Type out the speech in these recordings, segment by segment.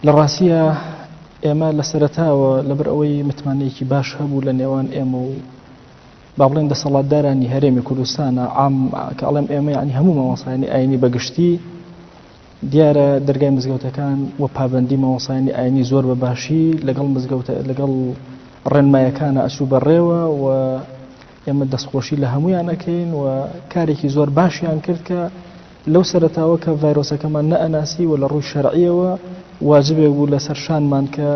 لە ڕاستیە ئێمە لە سەرەتاوە لەبەر ئەوەی متمانەیەکی باش هەبوو لە نێوان ئێمە و با بڵێن دەسەڵاتدارانی هەرێمی کوردستانە عام کە ئەڵێم ئێمە یعنی هەموو مامۆستایانی ئاینی بەگشتی دیارە دەرگای مزگەوتەکان و پابندی مامۆستایانی ئاینی زۆر بە باشی لەگەڵ مزگەوتە لەگەڵ ڕێنمایەکانە ئەچوو بەڕێوە و ئێمە دەستخۆشی لە هەمویان ئەەکەین و کارێکی زۆر باشیان کرد کە لەو سەرەتاوە کە ڤایرۆسەکەمان نەئەناسی و لە ڕووی شەرعیەوە واجبێک بوو لەسەر شانمان کە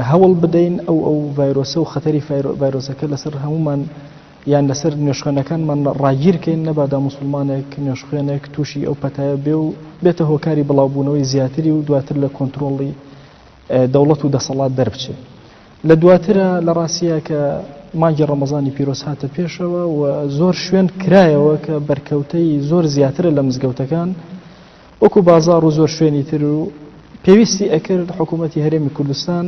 هەوڵ بدەین ئەو ئەو ڤایرۆسە و خەتەری ڤایرۆسەکە لەسەر هەمومان یان لەسەر نوێژخوێنەکانمان ڕاگیرکەین نەبادا موسڵمانێک نوێژخوێنێک تووشی ئەو پەتایە بێ و بێتە هۆکاری بڵاوبوونەوەی زیاتری و دواتر لە کۆنترۆڵی دەوڵەت و دەسەڵات دەربچێ. لە دواترا لە ڕاستیە کە مانگی ڕەمەزانی پیرۆز هاتە پێشەوە و زۆر شوێن کرایەوە کە بەرکەوتەی زۆر زیاترە لە مزگەوتەکان وەکو بازاڕ و زۆر شوێنی تر و پێویستی ئەکرد حکوومەتی هەرێمی کوردستان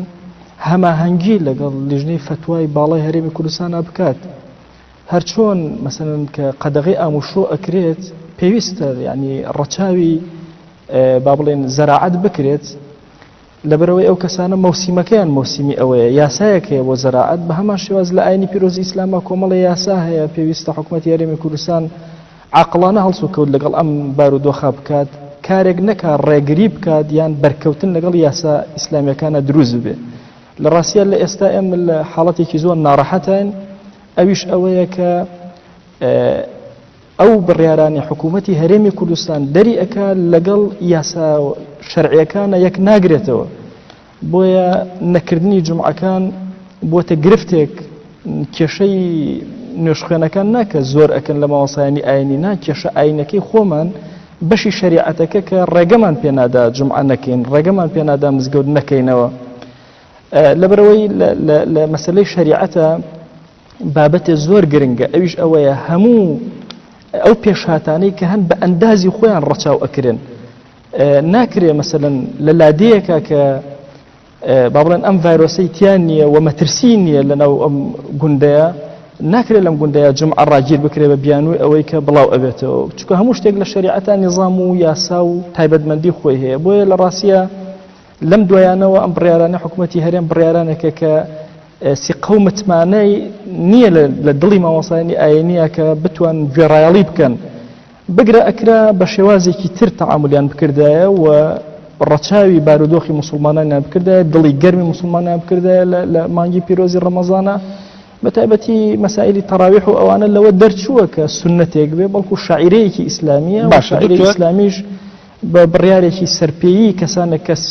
هەماهەنگی لەگەڵ لیژنەی فەتوای باڵای هەرێمی کوردستانە بکات هەرچۆن مەسەلەن کە قەدەغەی ئاموشۆ ئەکرێت پێویستە یعنی ڕەچاوی با بڵێن زەراعەت بکرێت لەبەرئەوەی ئەو کەسانە مەوسیمەکەیان مەوسیمی ئەوەیە، یاسایەک هەیە بۆ زەراعەت، بە هەمان شێواز لە ئاینی پیرۆزی ئیسلاما کۆمەڵێ یاسا هەیە، پێویستە حکومەتی هەرێمی کوردستان عاقڵانە هەڵسوکەوت لەگەڵ ئەم بارودۆخە بکات، کارێک نەکا ڕێگری بکات یان بەرکەوتن لەگەڵ یاسا ئیسلامیەکانە دروست ببێ. لە ڕاستیا لە ئێستا ئێمە لە حاڵەتێکی زۆر ناڕەحەتاین، ئەویش ئەوەیە کە ئەو بڕیارانەی حکوومەتی هەرێمی کوردستان دەری ئەکا لەگەڵ یاسا شەرعیەکانە یەک ناگرێتەوە بۆیە نەکردنی جومعەکان بۆتە گرفتێک کێشەی نوێژخوێنەکان ناکە زۆر ئەکەن لە ماوەسایانی ئاینی نا کێشە ئاینەکەی خۆمان بەشی شریعەتەکە کە ڕێگەمان پێنادا جمعە نەکەین ڕێگەمان پێنادا مزگەوت نەکەینەوە لەبەرەوەی لە مەسلەی شریعەتە بابەتێ زۆر گرنگە ئەویش ئەوەیە هەموو ئەو پێشهاتانەی کە هەن بە ئەندازی خۆیان ڕەچاو ئەکرێن ناکرێ مەسەلەن لە لادەیەکە کە با بڵێن ئەم ڤایرۆسەی تیان نییە و مەترسی نییە لەناو ئەم گوندەیە ناکرێت لەم گوندەیە جمعە ڕاگیر بکرێ بە بیانووی ئەوەی کە بڵاو ئەبێتەوە چونکە هەموو شتێک لە شەریعەتا نیزام و یاسا و تایبەتمەندی خۆی هەیە بۆیە لە ڕاستیە لەم دوایانەوە ئەم بڕیارانە حکوومەتی هەرێم بڕیارانێکە کە سیقە و متمانەی نییە لە دڵی مامۆستایانی ئاینیە کە بتوان گوێڕایەڵی بکەن بگرە ئەکرا بە شێوازێکی تر تەعاملیان بکردایە و ڕەچاوی بارودۆخی مسلمانانیان بکردایە دڵی گەرمی مسلمانیان بکردایە لە مانگی پیرۆزی ڕەمەزانە بە تایبەتی مەسائلی تەراویح و ئەوانە لەوە دەرچووە کە سنەتێک بێ بەڵکو شاعیرەیەکی ئیسلامیە باشە ئیسلامیش بە بڕیارێکی سەرپێیی کەسانێک کەس.